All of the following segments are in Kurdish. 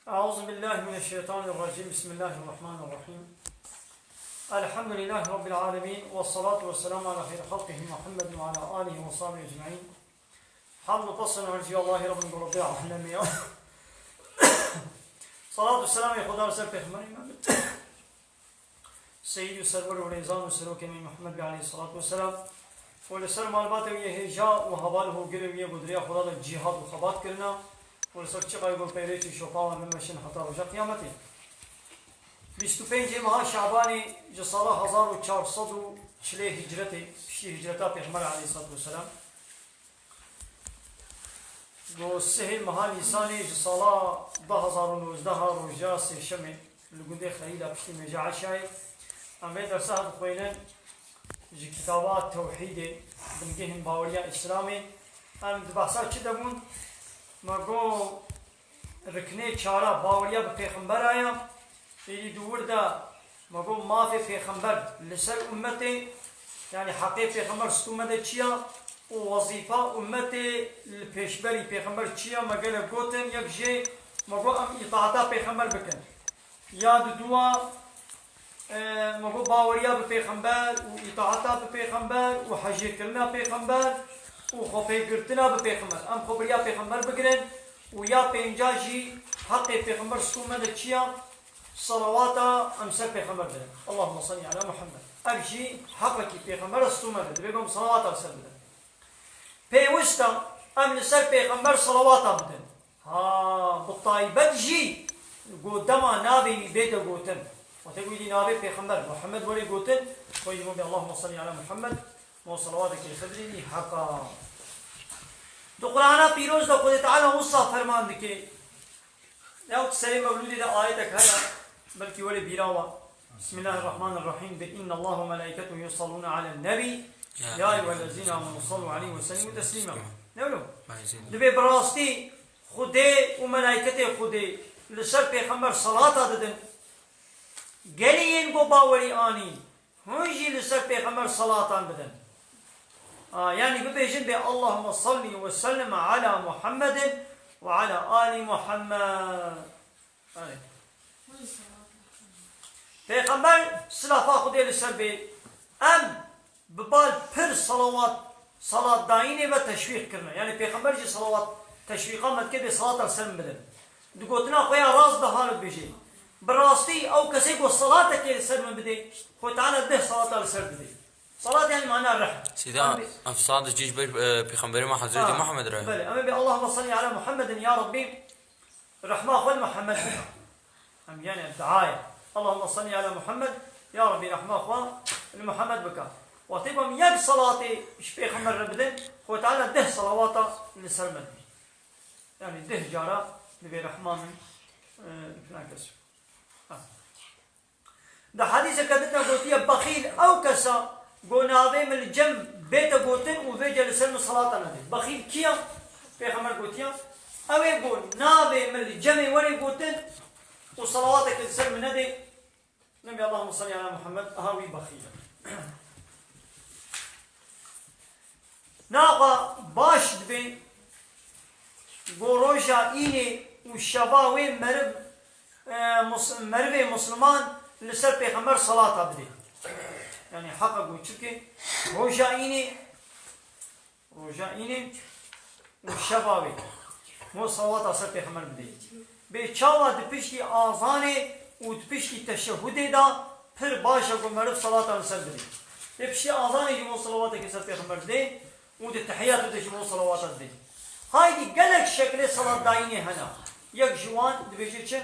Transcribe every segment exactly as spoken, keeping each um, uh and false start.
أعوذ بالله من الشيطان الرجيم. بسم الله الرحمن الرحيم. الحمد لله رب العالمين، والصلاة والسلام على خير خلقه محمد وعلى آله وصحبه أجمعين. Hamd û pes û nirxî Allahî Rabbî, Rabbî alemê ya. Salat û selamê Xweda li ser Pêxemberê me, Seyyid û Serwer û Rêzan û Serokê me Muhammed Bey aleyhissalatu vesselam û li ser malbatê wî yê hêja û heval û hogirê wî yê ku di rêya Xweda de cîhad û xebat kirine û li ser çiqayê ku peyvê çi şopa wan bimeşin heta roja qiyametê. Bîst û pêncê meha Şabanê ji sala hezar û çar sed û çilê hicretê, piştî hicreta Pêxember aleyhissalatu vesselam, Go sihê meha Nîsanê ji sala du hazar û nozdeh a roja sêşemê li gundê Xelîla piştî mêja Eşayê. Em vê dersa dixwînin ji kitaba Tewhîdê, bingehên baweriya Îslamê. Em di behsa çi de bûn? Me got riknê çara baweriya bi pêxembera ye. Êdî di wir de me got mafê pêxember li ser ummetê, yanî heqê pêxember stû me de çi ya û wezîfa ummetê li pêşberî pêxember çi ya, me gelek gotin, yek jê me got em îtaeta pêxember bikin. Ya di dûa, e, me got baweriya bi pêxember û îtaeta bi pêxember û hejêkirina pêxember û xwepêgirtina bi pêxember. Em xwe bi riya pêxember bigirin û ya pênca jî heqê pêxember stû me de çi ya? Salawata em ser pêxember bidin. Allahümme salli ala Muhammed. Ev jî heqekî pêxember e stû me de. Divê ku em salawata li ser bidin. Pêwist e em li ser pêxember salawata bidin. Ha, bi taybet jî ku dema navê wî bête gotin. Wextê ku êdî navê pêxember Muhammed were gotin, xwe êdî bê Allahümme salli ala Muhammed, me salawatekê li ser bidin, heq e. Di Qur'ana pîroz de Xwedê Teala wisa ferman dike. Ew serê mewlûdê de ayetek heye, belkî were bîra we. Bismillahirrahmanirrahîm. De inna Allaha ve melaiketehu yusallûne alen nebî. Ya eyyuhellezîne amenu sallu aleyhi ve sellimu teslîma. Ne wilo? Divê bi rastî Xwedê û melayketê Xwedê li ser pêxember salata didin. Gelê yên ku bawerî anîn, hûn jî li ser pêxember salatan bidin. A, yanî bibêjin bê Allahümme salli ve sellim ala Muhammedin ve ala ali Muhammed. Yanî, Pêxember silafa Xwedê li ser bê, em bi bal pir salawat, salat dayînê ve teşwîq kirine. Yanî Pêxember jî salawat teşwîqa me dike bê salata li ser min bidin. Di gotina xwe ya rast de ha dibêje. Bi rastî ew kesê ku salatekê li ser min bidê, Xwedê Teala deh salata li ser didê. Salat yanî mana rih. Sîda, em bê- ev salat jî ji ber, e, Pêxemberê me Hezretî Ha, Muhammed re. Belê, em ê bê Allahümme salli ala Muhammedin ya Rabbî, rehma xwe li Muhammed bike. Em yanî dua ye. Allahümme salli ala Muhammed, ya Rabbî rehma xwe li Muhammed bike. Wextê ku em yek salatê ji Pêxember re bidin, Xwedê Teala deh salawata li ser me didê. Yanî deh cara divê rehma min, e, filan kes. Ha. Di hedîseke din de gotiye, bexîl ew kes e ku navê min li cem bête gotin û vêce li ser min salata nedê. Bexîl kî ye? Pêxember gotiye, ew ê ku navê min li cemê were gotin û salawateke li ser min nedê, nebê Allahümme salli ala Muhammed, aha wî bexîl e. Naxa baş dibê ku roja înê û şeva wê meriv, e, mus-, merivê misliman li ser Pêxember salata bidê. Yanî heqa ku çike roja înê, roja înê û şeva wê. Mo salata ser Pêxember bidê. Bê çawa di piştî azanê û di piştî teşehudê de pir baş e ku meriv salata li ser bidê. Lê piştî azanê jî mo salawatekê ser Pêxember didê û di tehiyatê de jî mo salawata didê. Haydî gelek şeklê salat dayînê hene. Yek ji wan dibêje çi?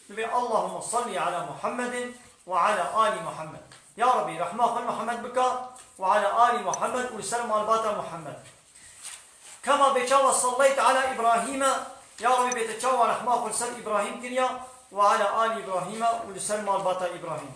Dibê Allahümme salli ala Muhammedin ve ala ali Muhammed. Ya Rabbî, rehma xwe li Muhammed bike ve ala ali Muhammed û li ser malbata Muhammed. Kema bê çawa salleyte ala Îbrahîme, ya Rabbî bê te çawa rehma xwe li ser Îbrahîm kiriya, ve ala alî Îbrahîme û li ser malbata Îbrahîm.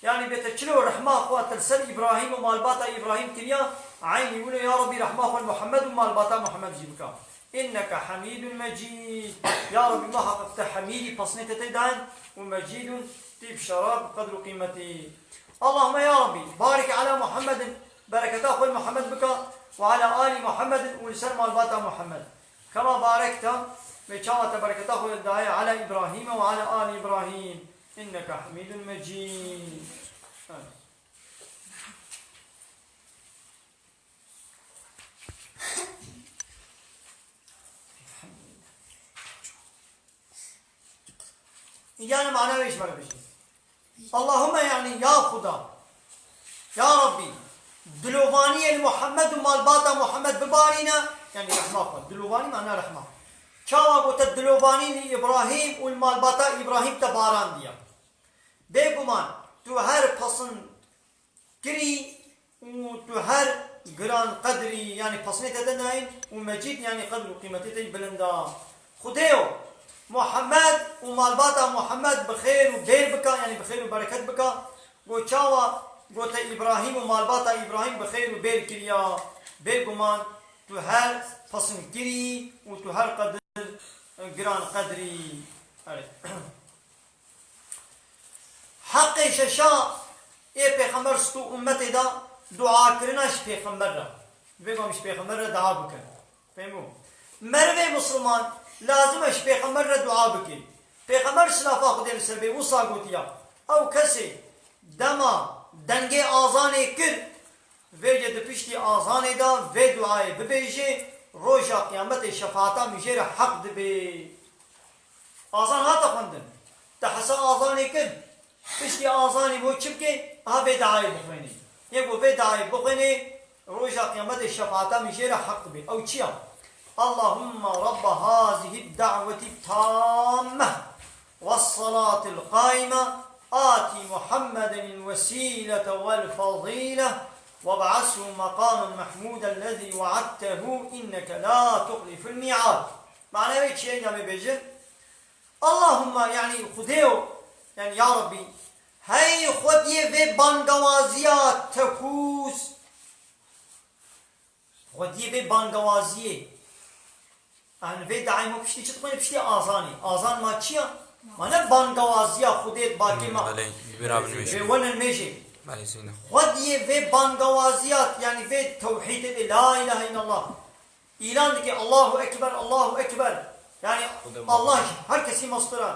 Yanî bê te çilo rehma xwe te li ser Îbrahîm û malbata Îbrahîm kiriya, eynî wilo ya Rabbî rehma xwe li Muhammed û malbata Muhammed jî bike. Înneke Hamîdun Mecîd. Ya Rabbî muheqeq te Hamîdî, pesnê te tê dayin û Mecîdun tî bi şeref, qedr û qîmetî. Allahümme ya Rabbî, barik ala Muhammedin, bereketa xwe li Muhammed bike, وعلى آل محمد û li ser malbata Muhammed. كما باركت, wê çawa te bereketa xwe daye, على إبراهيم وعلى آل إبراهيم إنك حميد مجيد. Evet. Yani mana wê ji me re bijî. Allahümme, yani ya Xuda, ya Rabbî, dilovaniyê li Muhammed û malbata Muhammed bibarîne, yani rehma xwe. Dilovanî mana rehma. Çawa ku te dilovanî li Îbrahîm û li malbata Îbrahîm te barandiye. Bêguman tu her pesin kirî û tu her giran qedrî, yani pesinê te de nayên û mecîd, yani qedr û qîmetê te bilind a. Xwedêyo, Muhammed û malbata Muhammed bi xêr û bêr bika, yani bi xêr û bereket bika. Go çawa go te Îbrahîm û malbata Îbrahîm bi xêr û bêr kiriya. Bêguman tu her pesin kirî û tu her qedir giran qedrî. Erê. Heqê şeşa ê Pêxember stû ummetê de duakirina ji Pêxember re. Divê ku em ji Pêxember re dua bikin. Fehmo? Merivê Musulman lazim e ji Pêxember re dua bike. Pêxember silafa Xwedê li ser bê wisa gotiya, ew kesê dema dengê azanê kir, vêce di piştî azanê de vê duayê bibêje, roja qiyametê şefaata min jê re heq dibe. Azan hate xwendin. Te hesa azanê kir. Piştî azanê bo çi bike? Ha vê dayê bixwênê. Yê ku vê dayê bixwênê, roja qiyametê şefaata min jê re heq dibe. Ew çi ya? اللهم رب هذه الدعوة التامة والصلاة القائمة آت محمدا الوسيلة والفضيلة وابعثه مقاما محمودا الذي وعدته إنك لا تخلف الميعاد. Mana wê çi ye, îna me bêjin? Allahumma, yani Xwedêyo, yani ya Rabbî, hey Xwediyê vê bangewaziya tekûz, Xwediyê vê bangewaziyê. An vê daîmo piştî çi dixwîne? Piştî azanê. Azan ma çi ya? Ma ne bangewaziya Xwedê bakê ma. Belê, bi bira binimêjin. Vê wenin mêjê. Belê, sîne. Xwediyê vê bangewaziya, yani vê tewhîdê de la ilahe illallah. Îlan dike, Allahu Ekber, Allahu Ekber. Yani Xwedê Allah ji her kesî mestir e.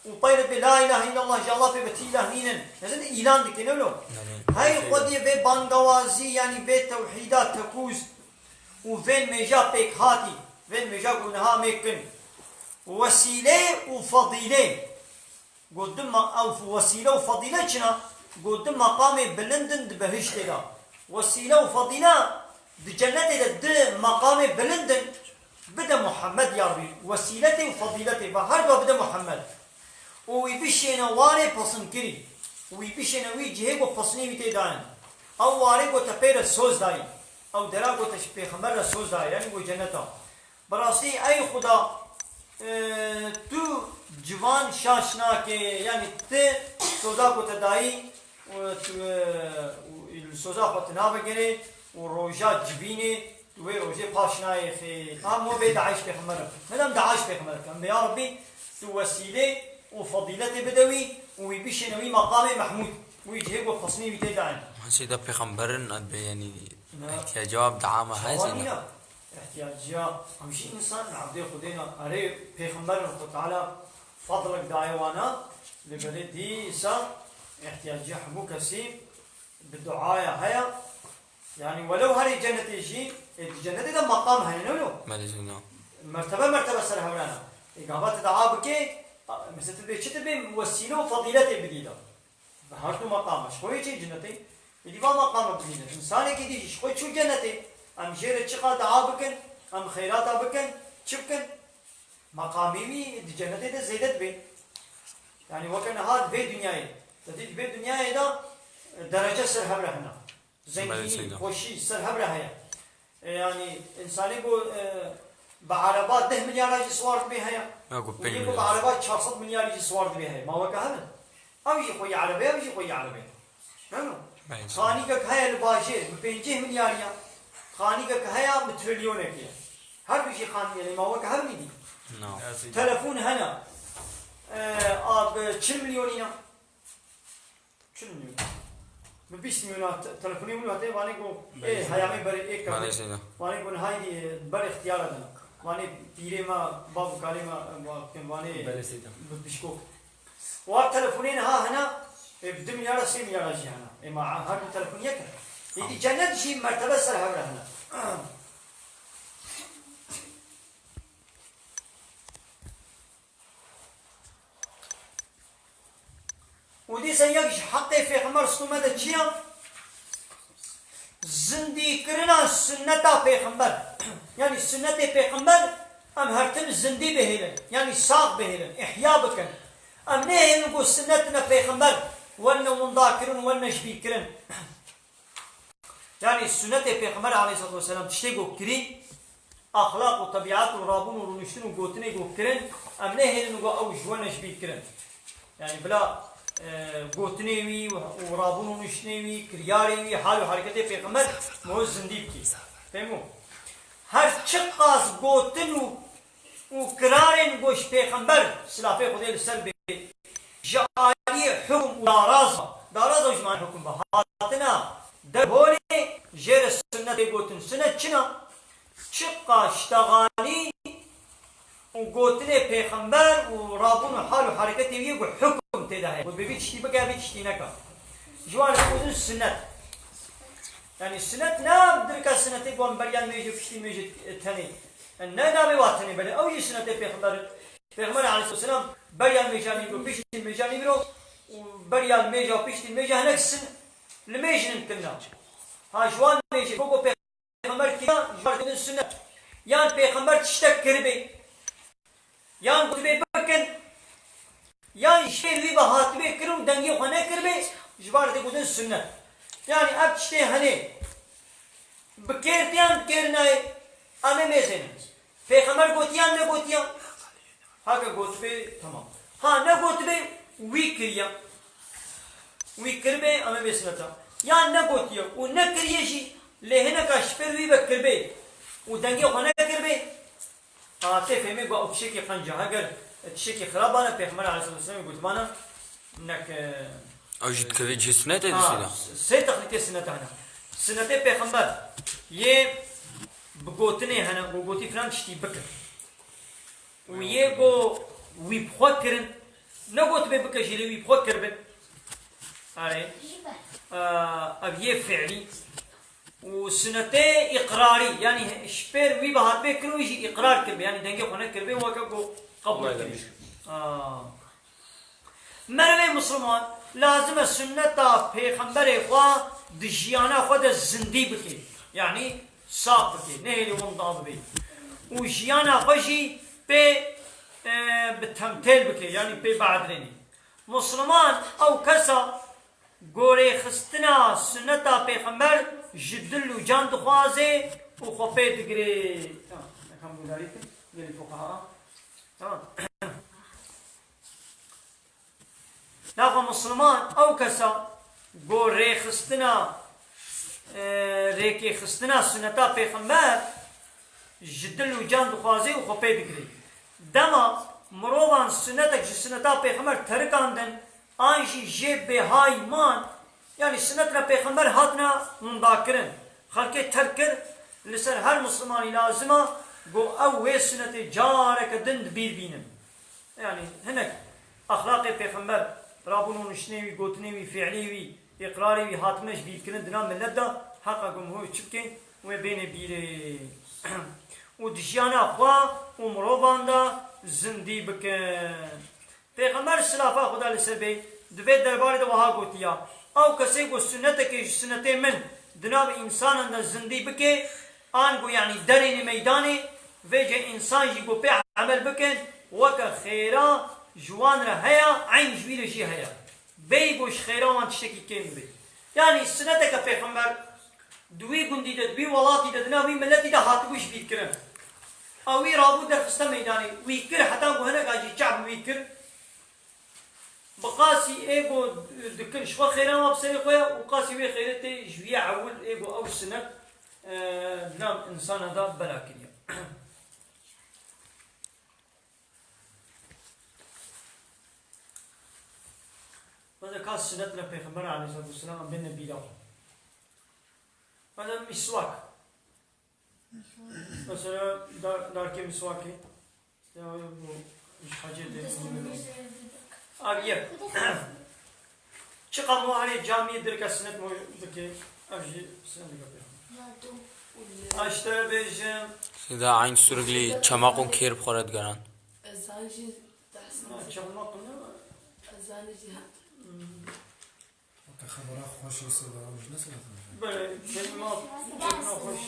Û peyre bê la ilahe illallah, ji Allah pê betî îlah nînin. Nezin îlan dike, ne wilo? Yani, Hey Xwedê vê bangewazî, yani vê tewhîda tekûz û vê mêja pêkhatî, vê mêja ku niha mê kin. Wesîlê û fedîlê. Got, di ma-, ew wesîle û fedîle çi ne? Got, di meqamê bilind in di behiştê de. Wesîle û fedîle di cennetê de di meqamê bilind in. Bide Muhammed ya Rabbî. Wesîletê û fedîletê ve her du bide Muhammed. Û wî bişêne warê pesinkirî. Û wî bişêne wî cihê ku pesinê wî tê dayîn. Ew warê ku te pê re soz dayî. Ew dera ku te ji Pêxember re soz dayî. Yanî ku cenneta. Bi rastî ey Xuda, e, tu civan şaş nake, yanî ti soza ku te dayî, e, tu, e, û li soza xwe tu navegere û roja civînê tu wê rojê paş nayê xê. Tam o bê daîş pêxember e. Medem daîş pêxember e. Em bê ya Rabbî tu wesîlê û fedîletê bide wî û wî bişêne wî meqamê Mehmûd. Wî cihê ku xwestinî wî tê dayîn. Hesê de pêxemberin, yanî Ne. Îhtiyacê wa bi dua me heye Çawa zî ne. nîne? Îhtiyacî ya hemî însan li evdê Xwedê ne. Erê, pêxemberin Xwe Teala fedlek daye wana, li belê dîsa îhtiyacî ya hemû kesî bi duaya heye. Yanî welew herê cennetê jî, ê di cennetê de meqam heye, ne wilo? Belê jî ne. Mertebe mertebe ser hewlana. Ê gava tu dua bikê, mesela tu dibê çi, tu dibê wesîle û fedîletê bidî de. Bi her du meqama, ji xwe yê çê cennetê, êdî va meqama bidîne. Însanekî dî jî ji xwe çû cennetê. Em jê re çiqa dua bikin, em xeyrata bikin, çi bikin? Meqamê wî di cennetê de zêde dibe. Yanî weke niha di vê dinyayê. Te dî di vê dinyayê de, e, derece ser hev re hene. Belê, Zengînî, seyda. Xweşî ser hev re heye. E, yanî, însanê ku, e, bi ereba deh milyara jî siwar dibe heye. Ya ku Û pênc yê ku bi milyar. ereba çar sed milyarî jî siwar dibe heye. Ma weke hev in? Ew jî xweyî erebe, ew jî xweyî erebe. Heno? Belê. Xanîgek heye li bajêr, bi pêncî milyarî ya. Xanîgek heye bi trilyonekê. Her du jî xanî ye, lê ma weke hev in îdî? No. Telefon hene. E, a bi çil milyonî ne. Çil milyon. Bi bîst milyon te-, telefonê min hate, vanê ku, ê, Belê. Heyamê berê ê kevin. Belê Seyda. Vanê ku niha yî, e, ber ixtiyara din. Vanê pîrê me, bav û kalê me, e, va-, kim vanê Belê Seyda. Bi pişko. Wa telefonê niha hene, e, bi du milyara, sê milyara jî hene. Ê ma her du telefon yek e. Êdî cennet jî mertebe ser hev re hene. Û dîsa yek ji heqê Pêxember Stumede çi ya? Zindîkirina sunneta Pêxember. Yanî sunnetê Pêxember em her tim zindî bihêlin. Yanî sax bihêlin, ihya bikin. Em nehêlin ku sunnet ne Pêxember werne windakirin, werne ji bîr kirin. Yanî sunnetê Pêxember aleyhissalatu vesselam tiştê ku kirî, exlaq û tebiat û rabûn û rûniştin û gotinê ku kirin, em nehêlin ku ew ji we ne ji bîr kirin. Yanî bila, e, gotinê wî û rabûn û rûniştinê wî, kiryarê wî, hal û hereketê Pêxember, me zindî bikî. Fehmo? Her çiqas gotin û û kirarên ku ji Pêxember, silafê Xwedê li ser bê, ji aliyê hukm û daraz, daraz ew ji mane hukm be, hatina derholê jê re sunnet tê gotin. Sunnet çi ne? Çiqa ştexalî û gotinê Pêxember û rabûn û hal û hereketê wî ku hukm tê de heye. Ku bi vî tiştî bike, vî tiştî neke. Ji wan re gotin sunnet. Yanî sunnet ne dirka sunnetê ku em beriya mêjê, piştî mêjê tenê. Yanî ne navê wa tenê, belê ew jî sunnetê Pêxember. Pêxember aleyhisselam selam beriya mêjanî biro, piştî mêjanî biro û beriya mêja û piştî mêja hinek sin li mêj hinek kirina. Ha ji wan mêjê ku Pêxember kiriya, ji wan re gotin sunnet. Yan Pêxember tiştek kiribê, yan gotibê bikin, yan ji fêr wî ve hatibê kirin û dengê xwe nekiribê, ji wan re tê gotin sunnet. Yanî ev tiştê henê bi kêr diyan, bi kêr nayê, em ê mêzênin. Pêxember gotiyan, negotiyan? Heke gotibê, tamam. Ha, negotibê, wî kiriya. Wî kiribê, em ê bê sineta. Yan negotiye û nekiriye jî, lê hineka ji fêr wî ve kiribê û dengê xwe nekiribê, ha, tê fêmê ku ew tiştekî qenc e. Heger tiştekî xirab bane, Pêxember aleyhisselatu vesselamê gotibana, nek, e, Ew jî dikeve cihê sunetê Ha, dişî de. Sê texlîtê sineta hene. Sinetê Pêxember yê bi gotinê hene, ku gotî filan tiştî bike. Û yê ku wî bi xwe kirin, negotibê bike jî lê wî bi xwe kiribin. Erê. Ev yê fiilî. Û sunetê îqrarî, yanî ji pêr wî ve hatibê kirin, wî jî îqrar kiribe, yanî dengê xwe nekiribe, weke ku qebûl Wayde kiribe. Aa. Merivê Misliman lazim e sunneta Pêxemberê xwe di jiyana xwe de zindî bike, yanî sax bike, nehêlî winda bibe. Û jiyana xwe jî pê, e, bi temtêl bike, yanî pê biedrêne. Misliman ew kes e ku rêxistina sunneta Pêxember ji dil û can dixwaze û xwe pê digire. Tamam, elhamdülillah, gelî fuqaha. Tamam. Naxwe Misliman ew kes e ku rêxistina, e, rêkêxistina sunneta Pêxember ji dil û can dixwaze û xwe pê digire. Dema mirovan sunnetek ji sunneta Pêxember terikandin, an jî jê bêhay man, yanî sunnetina Pêxember hatine windakirin, xelkê terk kir, li ser her Mislimanî lazim e ku ew wê sunnetê careke din di bîr bînin. Yanî hinek exlaqê Pêxember, rabûn û niştinê wî, gotinê wî, fiilê wî, îqrarê wî hatine ji bîrkirin di nav milet de, heqa ku miho çi bike, wê bêne bîrê. Û di jiyana xwe û mirovan de zindî bike. Pêxember silafa Xuda li ser bê di vê derbarê de wiha gotiya, ew kesê ku sunnetekê ji sunnetê min di nav însanan de zindî bike, an ku yanî derêne meydanê, vêce însan jî ku pê emel bikin, weke xêra ji wan re heye, eyn ji wî re jî heye. Bêyî ku ji xêra wan tiştekî kêm be. Yanî sunneteke Pêxember di wî gundî de, di wî welatî de, di nav wî miletî de hatibû ji bîr kirin. Ew wî rabû derxiste meydanê, wî kir, heta ku hineka jî çav wî kir. Bi qasî ê ku dikin ji xwe xêra wan bi serê xwe ye û qasî wê xêrê tê ji wî ewil ê ku ew sinet, e, di nav însana de bela kiriye. Mesela ka sinet li Pêxember aleyhissalatu vesselam em bêne bîra xwe. Mesela miswak. Mesela dar, darkê miswakê. Ya bu ji hecê de. Abi yek. Çiqa mo herê camiyê dirke sinet mo bike. Ev jî sinet dike pê. Aştere bêjim. Sida eyn surglî çemaq û kêr bi xwe re digeran. Ezan jî tehsin. Ha, çemaq ne? Ezan jî. Hmm. Weke xebera xweş ê seba, ew jî ne seba. Belê, kelîma, kelîma xweş.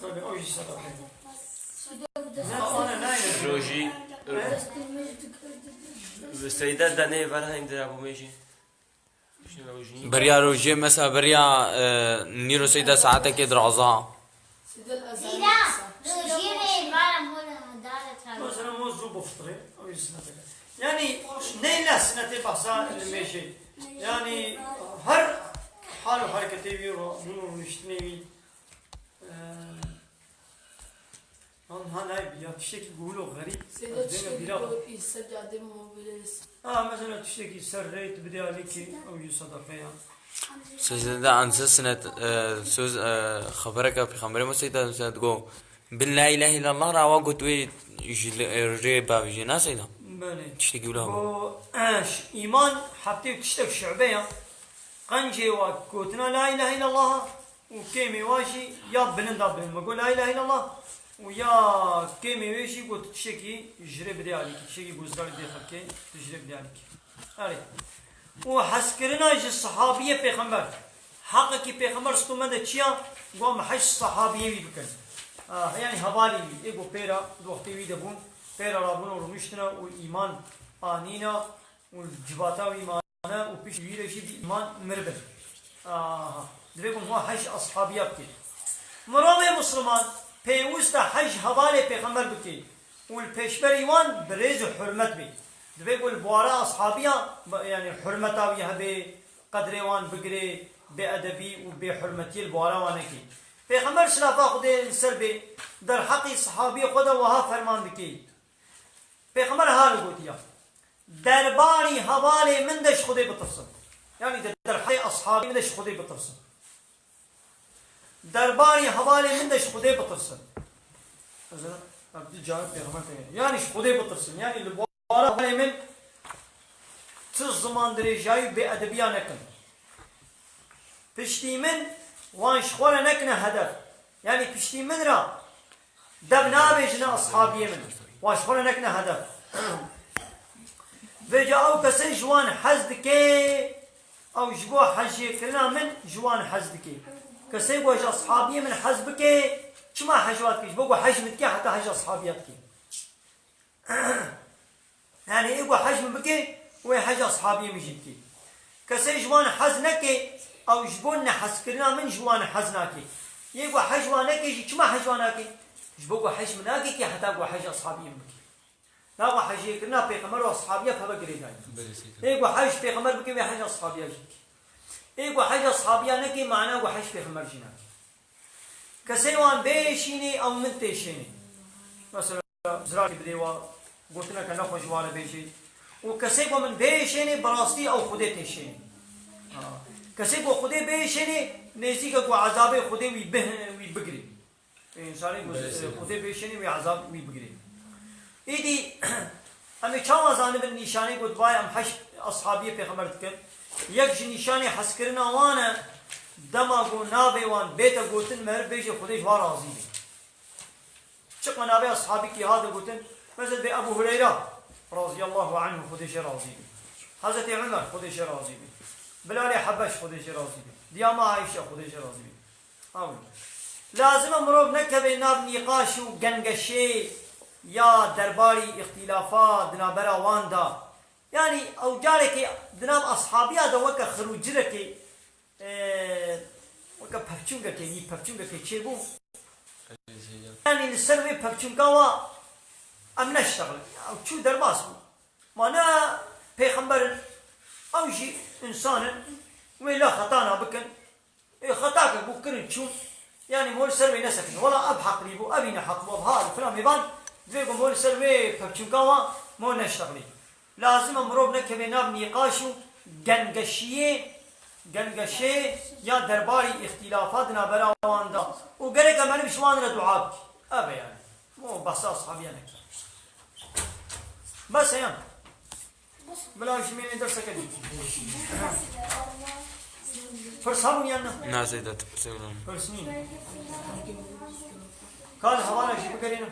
Tabii, ew jî seba. Ne, ona nayê. Rojî, e? Seyde denê ver hindira bû mêjî. Beriya rojê, mesela beriya, e, nîro seyde saetekê diraza. Seyde el ezan. Mesela mo zû biftirê, ew jî sineteke. Yani, neyla sinetê bahsa limêjê. Yani, her hal û hereketê wî, ro-, rûn û rûniştinê wî, e, An ha nayê bi ya tiştekî guhilo xerîb. Seyda ez dême tiştekî bîra xwe. Ku î ser cadê mobilês. Ha, mesela tiştekî ser rê tu bidê alîkî, ew jî sedeqe ya. Seyda de anse sinet, e, söz, e, xebereke Pêxemberê me seyda, seyda go, bin la ilahe illallah ra wa got wê ji li, e, rê bavêje, na seyda? Belê. Tiştekî wila. Go, e, ş-, îman heftê tiştek şube ya. Qencê wa gotina la ilahe illallah. Û kêmê wa jî ya bilind a bilind. Me got, "La ilahe illallah." Û ya kêmê wê jî got, "Tu tiştekî ji rê bidê alîkî, tiştekî guzdar dê xelkê, tu ji rê bidê alîkî." Erê. Û hezkirina ji sihabiyê pêxember. Heqekî pêxember stû me de çiya? Got, "Me hej sihabiyê wî bikin." Ah, yani hevalê wî, ê got pêra, di wextê wî de bûn, pêra rabûn û rûniştine û îman anîna û civata wî ma- û piştî wî re jî bi îman miribin. Aha. Divê ku hûn hej ashabiya bikê. Mirovê misliman pêwist e hej hevalê pêxember bikê û li pêşberî wan bi rêz û hurmet bê. Divê ku li buwara ashabiya, yani hurmeta wî hebe, qedrê wan bigirê, bêedebî û bêhurmetiyê li buwara wan nekê. Pêxember silafa Xwedê li ser bê derheqî sahabiyê xwe de wiha ferman dikê. Pêxember ha li gotiya, "Derbarî hevalê min de ji Xwedê bitirsin." Yani de derheqê ashabê min de ji Xwedê bitirsin. "Derbarî hevalê min de ji Xwedê bitirsin." Mesela, ev di carê Pêxember tê. Yani ji Xwedê bitirsin. Yani li buwara hevalê min tu ziman dirêjayî û bêedebiya nekin. Piştî min wan ji xwe re nekine hedef. Yani piştî min re dev nabêjine ashabiyê min. Wan ji xwe re nekine hedef. Vêca ew kesê ji wan hez dike, ew ji bo hejêkirina min ji wan hez dike. Kesê ku ji ashabiyê min hez bike, çima hej wa dike? Ji bo ku hej min dike, heta hej ashabiya dike. Yani ê ku hej min bike, wê hej ashabiyê min jî bike. Kesê ji wan hez neke, ew ji bo nehezkirina min ji wan hez nake. Yê ku hej wan neke jî çima hej wan nake? Ji bo ku hej min nake ki heta ku hej ashabiyê min bike. Na ku hejêkirina pêxember û ashabiya peve girêdayî. Belê, seyda. Ê ku hej pêxember bike, wê hej ashabiya jî bike. Ê ku hej ashabiya neke, mana ku hej pêxember jî nake. Kesê wan bêşînê, ew min têşênê. Mesela, zirakî bidê wa, gotineke nexweş ji wa re bêjê. Û kesê ku min bêşênê, bi rastî ew Xwedê têşênê. Ha. Kesê ku Xwedê bêşênê, nêzîke ku ezabê Xwedê wî bih-, wî bigirê. Ê, însanê ku Belê, seyda. Xwedê bêşênê, wî ezab wî bigirê. Îdî, em ê çawa zanibin nîşanê ku divay em hej ashabiyê pêxember dikin? Yek ji nîşanê hezkirina wan e, dema ku navê wan bête gotin, meriv bêje Xwedê ji wan razî be. Çiqa navê ashabîkî hate gotin, mesela bê Ebu Hureyra, raziyallahu anhu, Xwedê jê razî be. Hezretê Umer, Xwedê jê razî be. Bilalê Hebeş, Xwedê jê razî be. Diyama Ayşe, Xwedê jê razî be. Ew. Lazim e mirov nekeve nav nîqaş û gengeşê ya derbarî îxtîlafa di navbera wan de. Yanî ew carekê di nav ashabiya de weke xir û cirekê, e, weke pevçûngekê, wî pevçûngekê çêbû. Yanî li ser vê pevçûnka wa em neştexilin. Ew çû derbas bû. Ma ne pêxember in, ew jî însan in, wê la xeta na bikin. Ê xetake bû kirin çûn, yanî mo li ser wê nesekin. Wela ev heqlî bû, ev î neheq bû, ev ha li filan mêvan, divê ku mo li ser wê pevçûnka wa mo neştexilî. Lazim e mirov nekeve nav nîqaş û gengeşiyê, gengeşê ya derbarî îxtîlafa di navbera wan de û gerek em herî ji wan re dua bikî. Ev e yani. O behsa ashabiyan e. Bes e yan. Bila ji mênê derseke dî. Pirs hebûn yan ne? Na Zeyda, tu pirsê wilo. Pirs nîne. Ka li hevala jî bigerîne.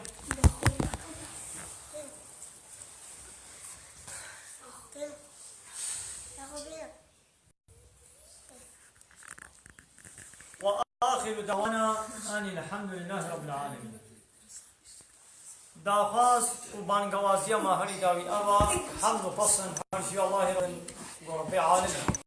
وآخر دعوانا أن الحمد لله رب العالمين. Daxwaz û bangewaziya me herî dawî ev a, hemd û pes in her jî Allahê re, Rabbê Alim e.